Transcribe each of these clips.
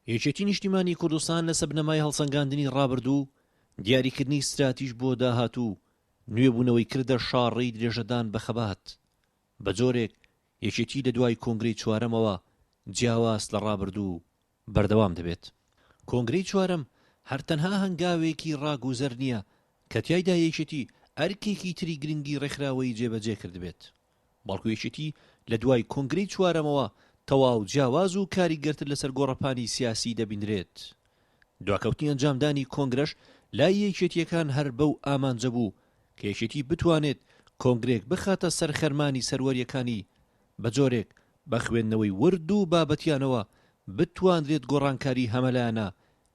یەکێتی نیشتیمانی کوردستان لەسەر بنەمای هەڵسەنگاندنی ڕابردوو، دیاریکردنی ستراتیژ بۆ داهاتوو، نوێبوونەوەی کردە شاڕێی درێژەدان بە خەبات. بە جۆرێک یەکێتی لە دوای کۆنگرەی چوارەمەوە جیاواز لە ڕابردوو بەردەوام دەبێت. کۆنگرەی چوارەم هەر تەنها هەنگاوێکی ڕاگوزەر نییە کە تیایدا یەکێتی ئەرکێکی تری گرنگی ڕێکخراوەیی جێبەجێ کردبێت، بەڵکو یەکێتی لە دوای کۆنگرەی چوارەمەوە تەواو جیاواز و کاریگەرتر لەسەر گۆڕەپانی سیاسی دەبینرێت. دواکەوتنی ئەنجامدانی کۆنگرەش لای یەکێتییەکان هەر بەو ئامانجە بوو کە یەکێتی بتوانێت کۆنگرەیەک بخاتە سەر خەرمانی سەروەرییەکانی بە جۆرێک بە خوێندنەوەی ورد و بابەتیانەوە بتوانرێت گۆڕانکاری هەمەلایەنە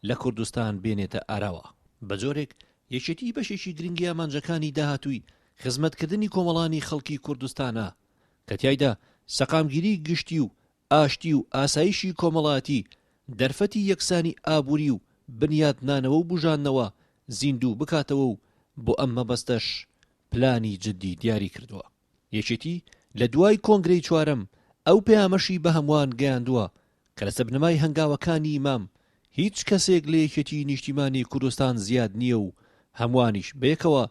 لە کوردستان بێنێتە ئاراوە. بە جۆرێک یەکێتی بەشێکی گرنگی ئامانجەکانی داهاتووی خزمەتکردنی کۆمەڵانی خەڵکی کوردستانە کە تیایدا سەقامگیری گشتی و ئاشتی و ئاسایشی کۆمەڵایەتی، دەرفەتی یەکسانی ئابووری و بنیاتنانەوە و بوژاندنەوە زیندوو بکاتەوە و بۆ ئەم مەبەستەش پلانی جددی دیاری کردووە. یەکێتی لە دوای کۆنگرەی چوارەم ئەو پەیامەشی بە هەمووان گەیاندووە کە لەسەر بنەمای هەنگاوەکانی مام هیچ کەسێک لە یەکێتی نیشتیمانی کوردستان زیاد نییە و هەمووانیش بەیەکەوە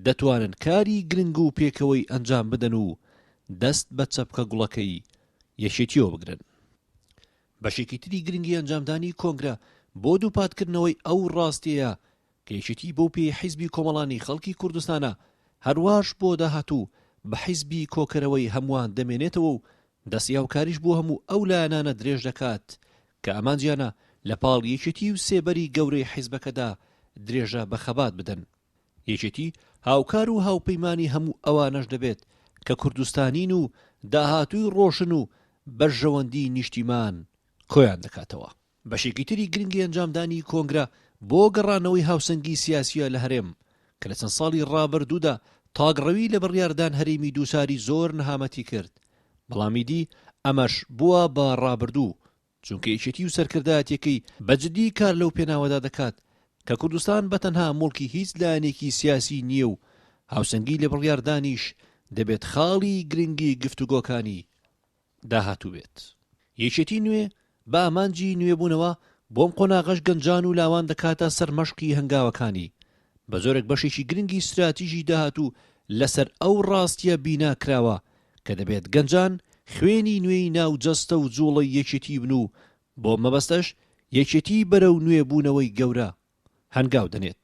دەتوانن کاری گرنگ و پێکەوەی ئەنجام بدەن و دەست بە چەپکە گوڵەکەی یەکێتیەوە بگرن. بەشێکی تری گرنگی ئەنجامدانی کۆنگرە بۆ دووپاتکردنەوەی ئەو ڕاستیەیە کە یەکێتی بەو پێی حیزبی کۆمەڵانی خەڵکی کوردستانە، هەرواش بۆ داهاتوو بە حیزبی کۆکەرەوەی هەمووان دەمێنێتەوە و دەستی هاوکاریش بۆ هەموو ئەو لایەنانە درێژ دەکات کە ئامانجیانە لە پاڵ یەکێتی و سێبەری گەورەی حیزبەکەدا درێژە بە خەبات بدەن. یەکێتی هاوکار و هاوپەیمانی هەموو ئەوانەش دەبێت کە کوردستانین و داهاتووی ڕۆشن و بەرژەوەندی نیشتیمان کۆیان دەکاتەوە. بەشێکی تری گرنگی ئەنجامدانی کۆنگرە بۆ گەڕانەوەی هاوسەنگی سیاسییە لە هەرێم، کە لە چەند ساڵی ڕابردوودا تاکڕەوی لە بڕیاردان هەرێمی دووچاری زۆر نەهامەتی کرد، بەڵام ئیدی ئەمەش بووە بە ڕابردوو، چونکە یەکێتی و سەرکردایەتیەکەی بە جدی کار لەو پێناوەدا دەکات کە کوردستان بە تەنها موڵکی هیچ لایەنێکی سیاسی نییە و هاوسەنگی لە بڕیاردانیش دەبێت خاڵی گرنگی گفتوگۆکانی داهاتوو بێت. یەکێتی نوێ بە ئامانجی نوێبوونەوە بۆم قۆناغەش گەنجان و لاوان دەکاتە سەرمەشقی هەنگاوەکانی، بە جۆرێک بەشێکی گرنگی ستراتیژی داهاتوو لەسەر ئەو ڕاستییە بینا کراوە کە دەبێت گەنجان خوێنی نوێی ناو جەستە و جوڵەی یەکێتی بن و بۆ مەبەستەش یەکێتی بەرەو نوێبوونەوەی گەورە هەنگاو دەنێت.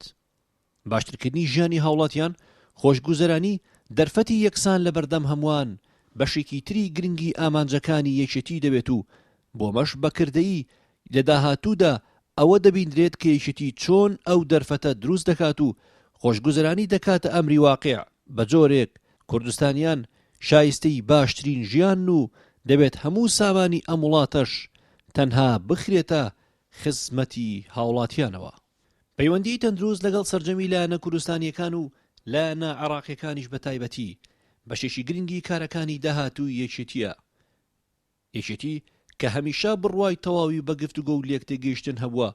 باشترکردنی ژیانی هاوڵاتیان، خۆشگوزەرانی، دەرفەتی یەکسان لەبەردەم هەمووان، بەشێکی تری گرنگی ئامانجەکانی یەکێتی دەبێت و بۆمەش بە کردەیی لە داهاتوودا ئەوە دەبیندرێت کە یەکێتی چۆن ئەو دەرفەتە دروست دەکات و خۆشگوزەرانی دەکاتە ئەمری واقیع بە جۆرێک کوردستانیان شایستەی باشترین ژیانن و دەبێت هەموو سامانی ئەم وڵاتەش تەنها بخرێتە خزمەتی هاوڵاتیانەوە. پەیوەندیی تەندروست لەگەڵ سەرجەمی لایەنە کوردستانییەکان و لایەنە عێراقییەکانیش بە تایبەتی، بەشێکی گرنگی کارەکانی داهاتووی یەکێتییە. یەکێتی کە هەمیشە بڕوای تەواوی بە گفتوگۆ و لێکتێگەیشتن هەبووە،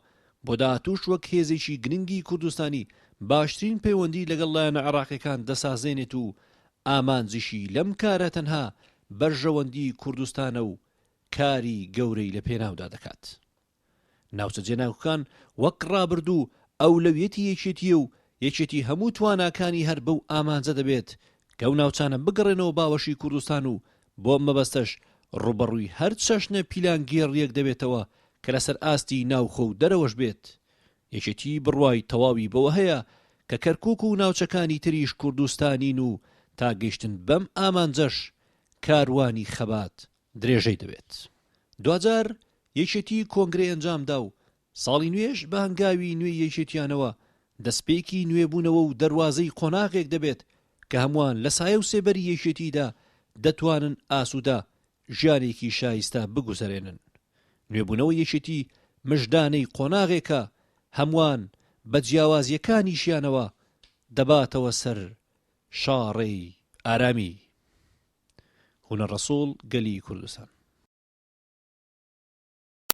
بۆ داهاتووش وەک هێزێکی گرنگی کوردستانی باشترین پەیوەندی لەگەڵ لایەنە عێراقییەکان دەسازێنێت و ئامانجیشی لەم کارە تەنها بەرژەوەندیی کوردستانە و کاری گەورەی لە پێناودا دەکات. ناوچە جێناکۆکان وەک ڕابردوو ئەولەویەتی یەکێتییە و یەکێتی هەموو تواناکانی هەر بەو ئامانجە دەبێت کە ئەو ناوچانە بگەڕێنەوە باوەشی کوردستان و بۆ ئەم مەبەستەش ڕووبەڕووی هەر چەشنە پیلانگێڕییەک دەبێتەوە کە لەسەر ئاستی ناوخۆ و دەرەوەش بێت. یەکێتی بڕوای تەواوی بەوە هەیە کە کەرکوک و ناوچەکانی تریش کوردستانین و تا گەیشتن بەم ئامانجەش کاروانی خەبات درێژەی دەبێت. دواجار یەکێتی کۆنگرەی ئەنجامدا و ساڵی نوێش بە هەنگاوی نوێی یەکێتیانەوە دەستپێکی نوێبوونەوە و دەروازەی قۆناغێک دەبێت کە هەمووان لە سایە و سێبەری یەکێتیدا دەتوانن ئاسوودە ژیانێکی شایستە بگوزەرێنن. نوێبوونەوەی یەکێتی مژدانەی قۆناغێکە هەمووان بە جیاوازییەکانیشیانەوە دەباتەوە سەر شاڕێی ئارامی. هونەر ڕەسوڵ، گەلی کوردستان.